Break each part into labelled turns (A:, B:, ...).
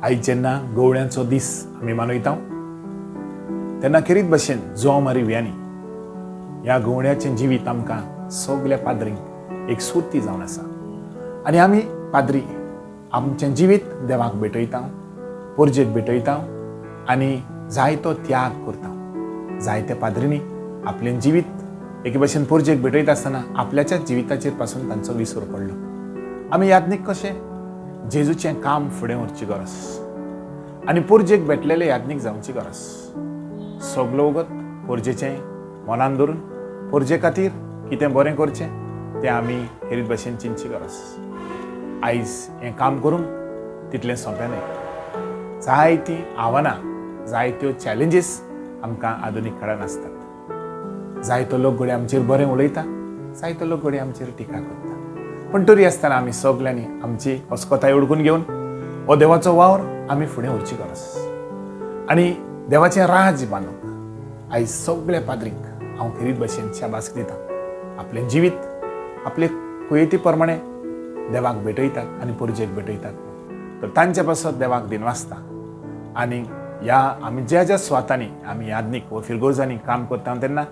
A: आयज जेन्ना गवळ्यांचो दीस आमी मनयता तेन्ना खेरीत भशेन जुआंव मारी वियानी ह्या गवळ्याचें जिवीत आमकां सगल्या पाद्रींक एक सुर्ती जावन आसा आनी आमी पाद्री आमचें जिवीत देवाक भेटयता, पोरजेक भेटयता आनी जायतो त्याग करता. जायत्या पाद्रींनी आपलें जिवीत एके भशेन पोरजेक भेटयता आसतना आपल्याच्याच जिविताचेर पासून तांचो विसर पडलो. आमी याज्ञीक कशें जेजूचें काम फुडें व्हरची गरज आनी पोरजेक भेटलेले याज्ञीक जावची गरज. सगलो वगत पोरजेचें मनान धरून पोरजे खातीर कितें बरें करचें तें आमी खेरीत भशेन चिंतची गरज. आयज हें काम करूंक तितलें सोंपें न्हय. जायतीं आव्हानां, जायत्यो चॅलेंजीस आमकां आधुनीक काळान आसतात. जायतो लोक घडये आमचेर बरें उलयता, जायतो लोक घडये आमचेर टिका करता, पूण तरी आसतना आमी सगल्यांनी आमची अस्कताय उडकून घेवन हो देवाचो वावर आमी फुडें व्हरची गरज आनी देवाचें राज्य बांदूंक आयज सगल्या पाद्रींक हांव खेरीत भशेन शाबासकी दिता. आपलें जिवीत आपले कुयेती प्रमाणे देवाक भेटयतात आनी पोरजेक भेटयतात, तर तांचे पासत देवाक दिनवासता. आनी ह्या आमी ज्या ज्या सुवातांनी आमी याज्ञीक वा फिरगोजांनी काम करता तेन्ना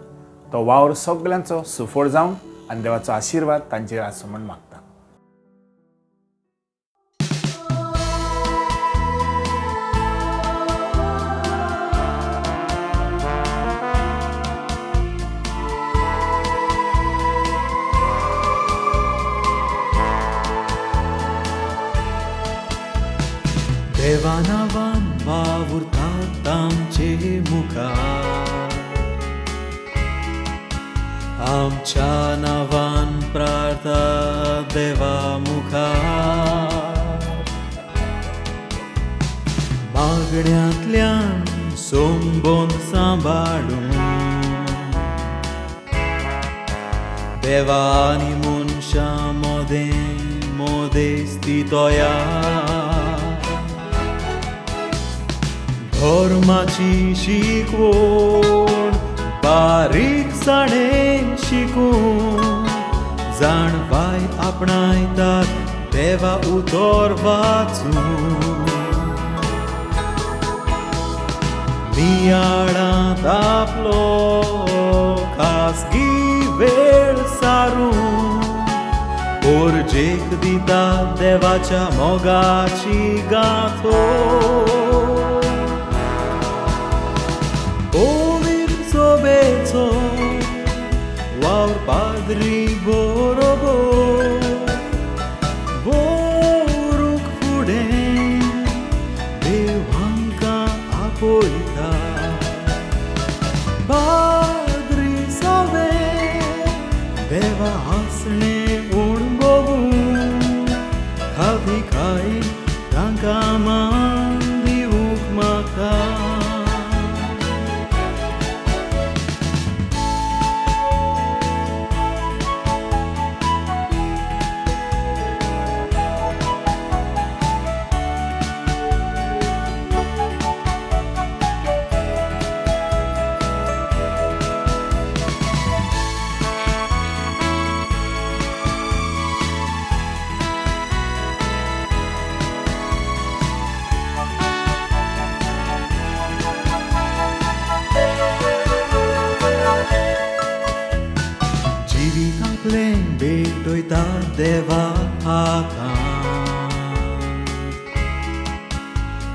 A: तो वावर सगल्यांचो सुफळ जावन आनी देवाचो आशिर्वाद तांचेर आसूं म्हूण मागता.
B: देवा नांवान वावुरतात आमचे मुखार, आमच्या नांवान प्रार्था देवा मुखार, मागण्यांतल्यान सोंबोन सांबाळून देवा आनी मनशां मदें मोदेस्ती तयार, धर्माची शिकवण बारीकसाणेन शिकून जाणवाय आपणायतात देवा उतर वाचून, नियाळांत आपलो खासगी वेळ सारून पोरजेक दिता देवाच्या मोगाची गाथो. पवित्र सोबेचो वावर पाद्री बरोबर व्हरूंक फुडें देव आमकां आपयता. पाद्री सोबे देवा हांसणें अणभवून खाविखाय तांकां मान दिवंक मागता. जिवितांतलें भेटयता देवा हातांत,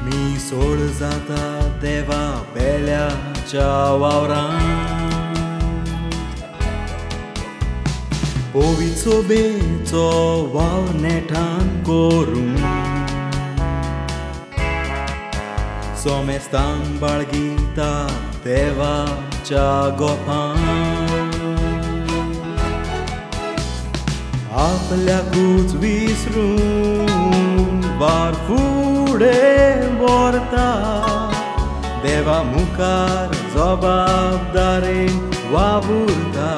B: मिसोळ जाता देवा पेल्याच्या वावरांत, पवित्र सोबेचो वावर नेटान करून सोमेस्तांक बाळगिता देवाच्या गोपांत, आपल्याकूच विसरून वार फुडें व्हरता देवा मुखार जबाबदारेन वावुरता,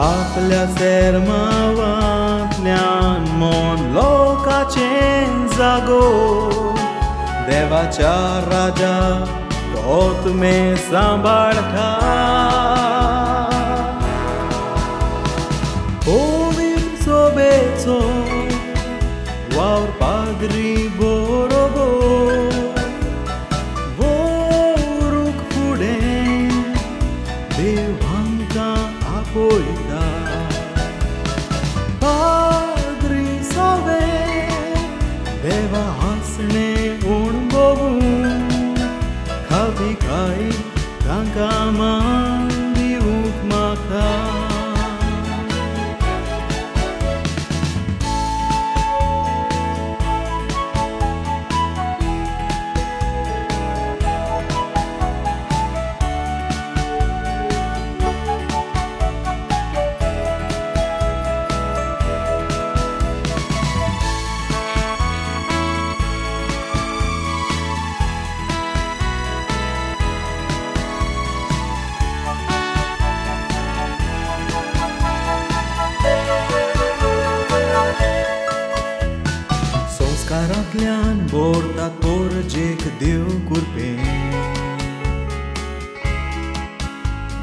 B: आपल्या सेरमावांतल्यान मन लोकाचें जागो देवाच्या राजा तोतमे सांबाळटा. पवित्र सोबेचो वावर पाद्री बरोबर व्हरूंक फुडें देव आमकां आपयता. पाद्री सोवे देवा हांसणें अणभवूं खावपी काय तांकां मान दिवंक मागता. संस्कारांतल्यान भरतात पोरजेक देव कुरपे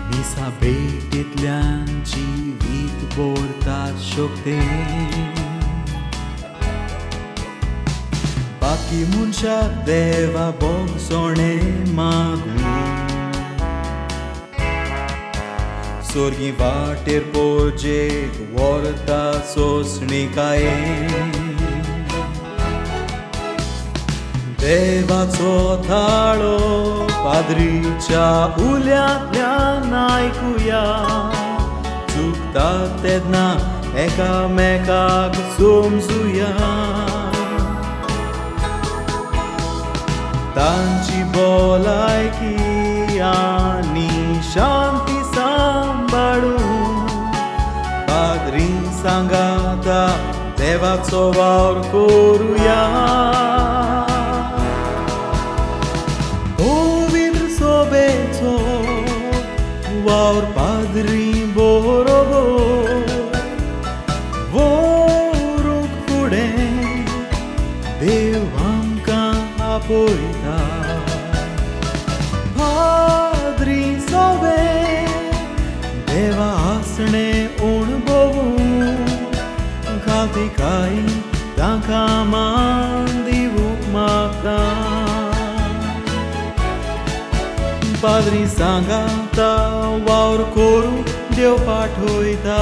B: मिसा भेटींतल्यान जिवीत भरतात शक्ते. बाकी मनशाक देवा भोगसणें मागूं सोर्गी वाटेर पोरजेक व्हरता सोंसणिकायेन. देवाचो थाळो पाद्रीच्या उल्यांतल्यान आयकुया चुकता तेन्ना एकामेकाक समजुया. तांची भलायकी आनी शांती सांबाळून पाद्री सांगाता देवाचो वावर करुया. पवित्र सोबेचो वावर पाद्री बरोबर व्हरूंक फुडें देव आमकां आपयता. पाद्री सोवे देवा हांसणें अणभवूं खावती काय तांकां मान दिवंक मागता. पाद्री सांगाता वावर करूं देव पाठयता.